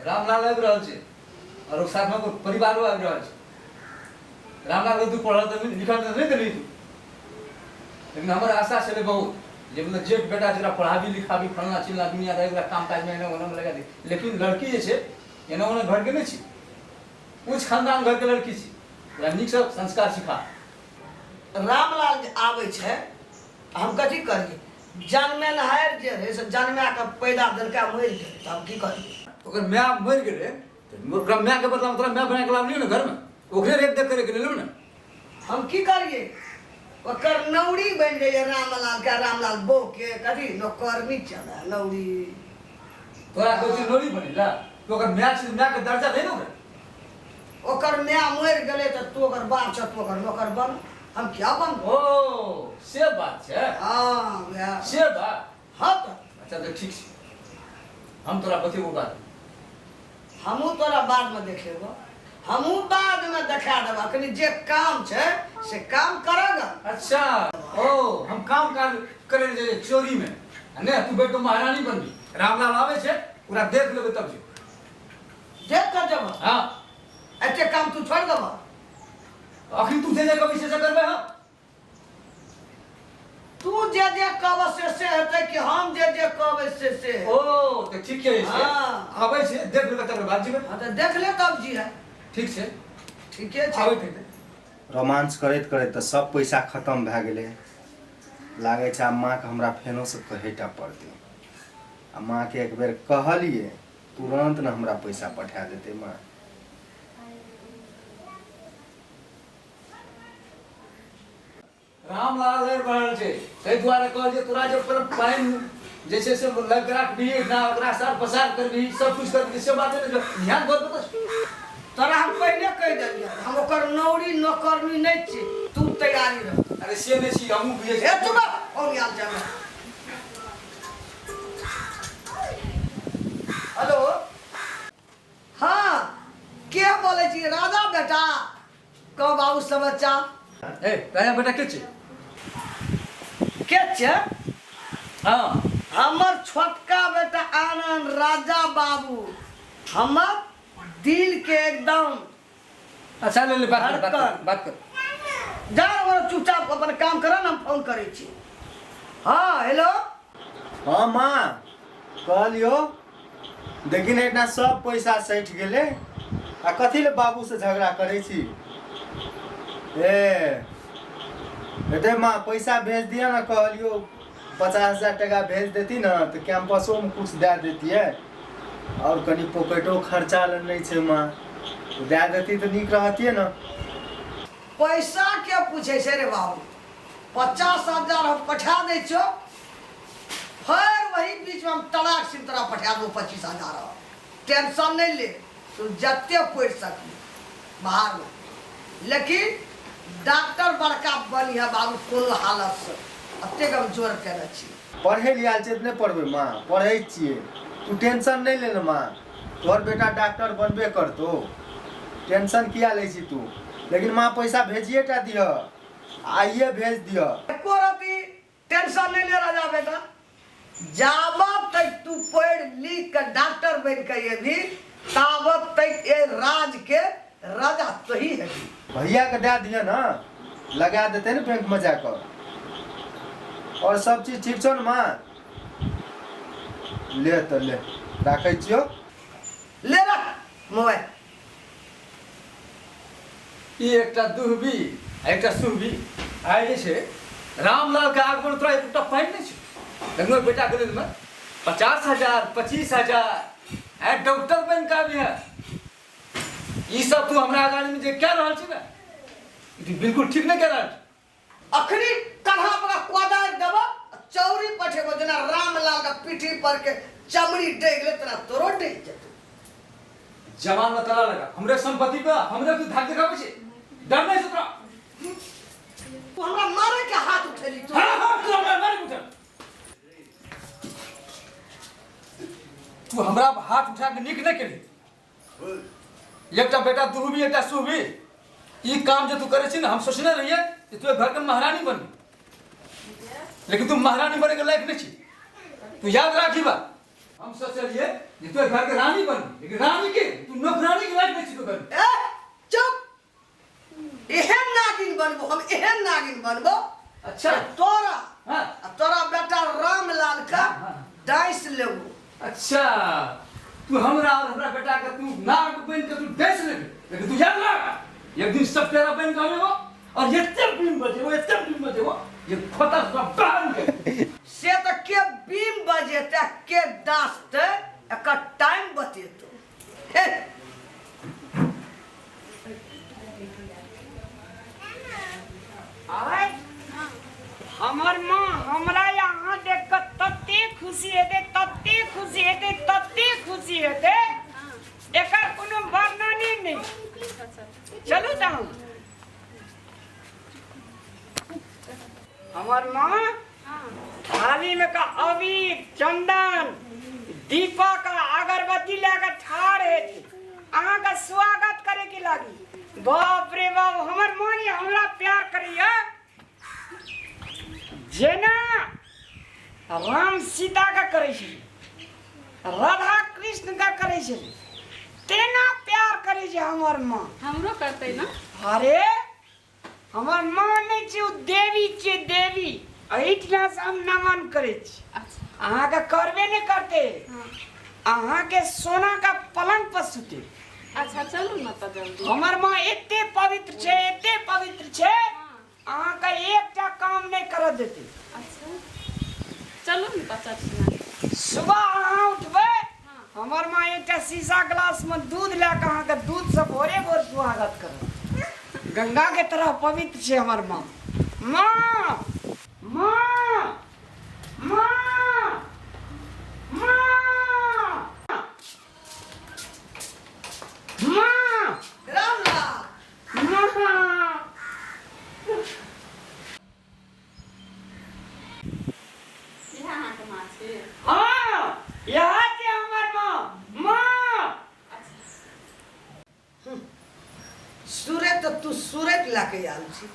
रामलाल आबि रहल छै आओर ओकर साथमे ओकर परिवारो आबि रहल छै। रामलाल तू पढ़ल तऽ लिखल तऽ नहि देलही तू, लेकिन हमर आशा छलै बहुत जे मतलब जेठ बेटा छै ओकरा पढ़ाबी लिखाबी फलना चिलना दुनिया दारी ओकरा काम काजमे एना ओनामे लगा दी, लेकिन लड़की जे छै एना ओना घरके नहि छै, उच्च खानदान घरके लड़की छै, ओकरा नीकसँ संस्कार सिखा। रामलाल जे आबै छै हम कथी करियै? जनमेनहारि जे रहै से जनमा कऽ पैदा देलकै मरि गेलै तऽ हम की करियै? ओकर माय मरि गेलै तऽ ओकरा मायके बदलामे तोरा माय बना कऽ लाबलियौ ने घरमे, ओकरे रेख देख करैके लेल ने। हम की करियै? ओकर नौरी बनि गेलै रामलालके, रामलाल बहूके कथी नौकरनी चलै नौरी। तोरा कहै छै नौरी बनेला, तू ओकर माय छै, मायके दर्जा दे ने ओकरा। ओकर माय मरि गेलै तऽ तू ओकर बाप छह, तू ओकर नौकर बन, हम क्या बन? ओ से बात छै। हाँ वएह से बात। हाँ तऽ। अच्छा तऽ ठीक छै, हम तोरा बतेबो बाद। हमहूँ तोरा बादमे देखेबो, हमहूँ बादमे देखा देबो। अखनी जे काम छै से काम करग। अच्छा ओ हम काम काज करे जे चोरीमे आ नहि तू बैठ कऽ महारानी बनबी। रामलाल आबै छै ओकरा देख लेबै तब जेबै। देख कऽ जेबह? हाँ। एते काम तू छोड़ि देबह? अखनी तू जे जे कहबी से से करबै हम। तू जे जे कहबह से से हेतै कि हम जे जे कहबै से से? ओ तऽ ठीक छै, से हाँ। आबै छै देख लेबै तकर बाद जेबै। हाँ तऽ देख ले तब जी है। ठीक छै। ठीके छै। आबै छै। रोमांच करैत करैत तऽ सब पैसा खतम भए गेलै। लागै छै आब माँके हमरा फेनोसँ कहैटा पड़तै। आ माँके एक बेर कहलियै तुरन्त ने हमरा पैसा पठा देतै माँ। रामलाल लड़ि रहल छै ताहि दुआरे कहल जे तोरा जे पर पानि जे छै से लग राखबही ना, ओकरा सार पसार करबही सब कुछ करबही से बात नहि, ध्यान दऽ तऽ। तोरा हम पहिले कहि देलियै हम ओकर नौरी नौकरनी नहि छी, तू तैयारी रह। अरे से नहि छी, हमहूँ बुझै छी। हे चुप, फोन आयल छै हमरा। हेलो, हाँ के बोलै छी? राजा बेटा। कह बाबू समाचार। ए राजा बेटा के छै? के छै? हाँ हमर छोटका बेटा आनंद राजा बाबू, हमर दिल के एकदम। अच्छा ले ले बात कर, बात कर, धड़कन। बात कर। जा और चुपचाप अपन काम कर ना, हम फोन करै छी। हाँ हेलो। हाँ माँ कहलियो देखी ने एतना सब पैसा सठि गेलै आ कथी ले बाबू से झगड़ा करै छी? ए हेतै माँ पैसा भेज दिअ ने, कहलियो 50,000 टका भेज देती ने तऽ कैंपसोमे कुछ दए देतियै और कनि पॉकेटो खर्चा लए नहि छै माँ, दए देती तऽ नीक रहतियै ने। पैसा के पूछै छै रे बाबू? 50,000 हम पठा दै छियौ, फेर वही बीचमे हम तलाक सिम तोरा पठा देबौ 25,000। टेंशन नहि ले, तू जते पढ़ि सकली बाहरमे, लेकिन डॉक्टर बड़का बनिहे बाबू कोनो हालतसँ, एतेक हम जोर केने छी। पढ़ै लए आयल छै तऽ नहि पढ़बै माँ? पढ़ै छियै, तू टेंशन नहि ले ने माँ, तोहर बेटा डॉक्टर बनबे करतौ, टेंशन किया लै छी तू? लेकिन माँ पैसा भेजिए टा दिहऽ, आइए भेज दिहऽ। एको रत्ती टेंशन नहि ले राजा बेटा, जाबत तक तू पढ़ि लिख के डॉक्टर बनि के एबही ताबत तक ए राज के राजा तोही हेबही। भैया के दए दिहऽ ने, लगा देतै ने बैंक में जाकऽ। और सब चीज ठीक छौ ने माँ? ले तऽ ले, राखै छियौ। ले रख मोबाइल। ई एकटा दुहबी आ एकटा सुहबी आइ जे छै रामलाल के आगमन तोरा एकटा पानि नहि छै, लेकिन ओहि बेटा के लेल में 50,000 25,000 आइ डॉक्टर बनि के आबी है। ई सब तू हमरा आगाड़ी में जे कह रहल छी ने, ई तू बिल्कुल ठीक नहीं कह रहल छी। अखनी कन्हा पर कोदारि देबो चौरी पठेबो, जेना रामलाल के पीठी पर के चमड़ी डगि गेलै तेना तोरो डगि जेतौ। जवान में ताला लगा हमरे संपत्ति पे हमरे तू धाक देखाबै छै, डर नहीं छै तोरा? तू हमरा मारे के हाथ उठेली तू? हाँ हाँ, तू हमरा मारे उठा, तू हमरा हाथ उठा के नीक नहीं केली। एकटा बेटा दुहबी एकटा सुहबी, ई काम जे तू करै छी ने, हम सोचने रहियै जे तू घर के महारानी बनबी, लेकिन तू महारानी बने के लायक नहीं छी। तू याद राखी बा। हम सोचलिए जे तू घर के रानी बन, लेकिन रानी के तू नौकरानी के लायक नहीं छी। तू घर ए चुप, एहन नागिन बनबो हम, एहन नागिन बनबो। अच्छा। तोरा हाँ। आ तोरा बेटा रामलाल का हाँ। डांस लेबो। अच्छा, तू हमरा और हमरा बेटा के तू नाग बन के तू डस लेबे, लेकिन तू याद रख एक दिन सब तेरा बन के आवेगो और एते बीम बजेबो, एते बीम बजेबो ये खोता सब बाहर निकल। से तऽ के बीम बजेतै के डाँसतै एकर टाइम बतेतौ। हे आय हमर माँ हमरा यहाँ देख कऽ तते खुशी हेतै, तते खुशी हेतै, तते खुशी हेतै, एकर कोनो वर्णने नहि। चलू तहन। हमर माँ थाली में का अबीर चंदन दीपक आ अगरबत्ती लए कऽ ठाढ़ हेती, अहाँके स्वागत करे के लागी। बाप रे बाप, हमर माँ जे हमरा प्यार करैया जेना राम सीता के करै छलै, राधा कृष्ण के करै छलै, तेना प्यार करै छै हमर माँ। हमरो करतै ना? अरे हमर माँ नहि छै, ओ देवी छियै, देवी। एहिठिनासँ हम नमन करै छी। अच्छा। अहाँके करबे नहि करतै। हाँ। अहाँके सोना का पलंग पर सुते। अच्छा चलू ने तऽ जल्दी। हमर माँ एते पवित्र छै, एते पवित्र छै, अहाँके एकटा काम नहि करऽ देतै। अच्छा चलू ने तऽ चलू। सुबह अहाँ उठबै, हमर माँ एकटा शीशा ग्लास में दूध लए कऽ अहाँके दूध से भोरे भोर स्वागत करत। गंगा के तरह पवित्र छै हमर माँ। माँ, माँ, माँ, माँ, माँ, रामलाल, माँ। इएह अहाँके माँ छी? हाँ, इएह छै हमर माँ। माँ सूरज तऽ तू सूरज लए कऽ आयल छी।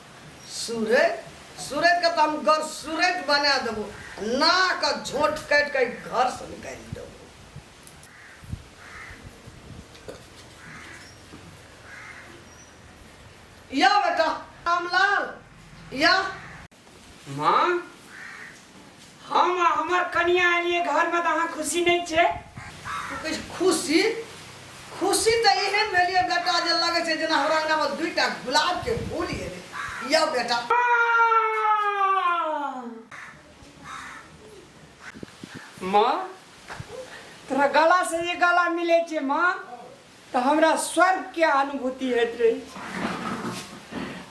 सूरज, सूरज के तऽ हम घर सूरज बना देबो, नाक आ झोंट काटि कऽ घर से निकालि देबो। या बेटा रामलाल, या माँ, हम आ हमर कनिया एलियै घरमे तऽ अहाँ खुशी नहि छै? तू कहै छी खुशी? खुशी तऽ एहन भेलियै बेटा जे लगै छै जेना हमरा अंगनामे दुईटा गुलाबके फूल एलै। यौ बेटा। माँ, तोरा गला से जे गला मिलै छै माँ, तऽ हमरा स्वर्ग के अनुभूति होइत रहै छै।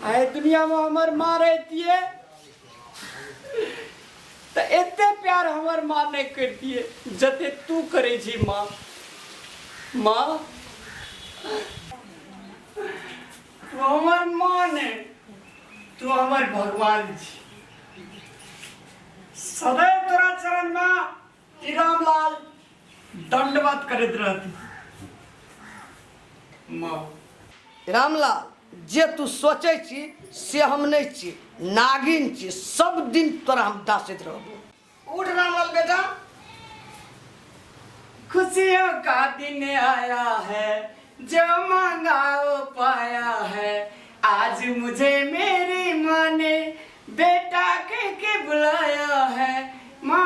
एहि दुनियामे हमर माँ रहितियै तऽ एते प्यार हमर माँ नहि करितियै जते तू करै छी माँ। माँ, तू हमर माँ नहि, तू हमर भगवान छी। सदैव तोरा चरणमे ई रामलाल दंडवत करैत रहती माँ। रामलाल, जे तू सोचै छी से हम नहि छी, नागिन छी। सब दिन तोरा हम डाँसैत रहबो। उठ रामलाल बेटा। खुशियों का दिन आया है, जो मांगा वो पाया है, आज मुझे मेरी माँ ने बेटा कह के बुलाया है। माँ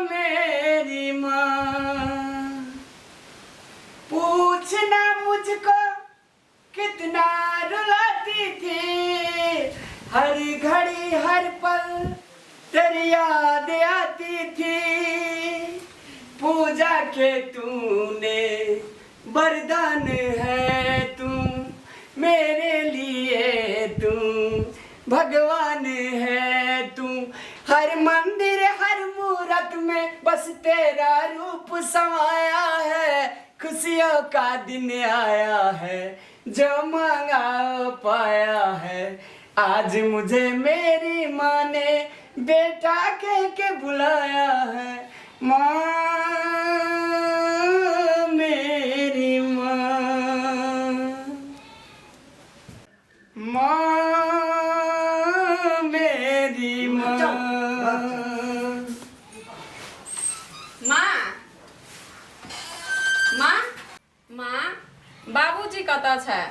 मेरी माँ, पूछना मुझको कितना रुलाती थी, हर घड़ी हर पल तेरी याद आती थी। पूजा के तूने वरदान है, तू मेरे लिए तू भगवान है। तू हर मंदिर हर मूरत में बस तेरा रूप समाया है। खुशियों का दिन आया है, जो मांगा वो पाया है, आज मुझे मेरी माँ ने बेटा कह के बुलाया है। माँ मेरी माँ, माँ मेरी माँ। माँ, माँ, बाबूजी कतऽ छै?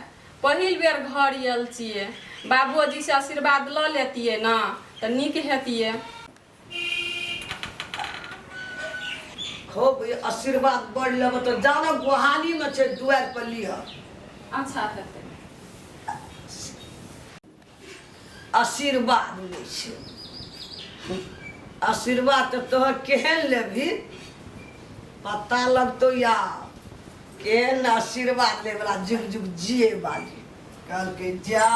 पहिल बेर घर आयल छियै, बाबूजी से आशीर्वाद लऽ लेतियै ने तऽ नीक हेतियै। खूब आशीर्वाद बढ़ लेब तऽ जानो गोहालीमे छै, दुआरि पर लिह। अच्छा हेतै। आशीर्वाद लै छै, आशीर्वाद तऽ तोहर केहन लेबही पता लगतौ या केहन आशीर्वाद लै वला। जुग जुग जिए बाली कहलकै जा।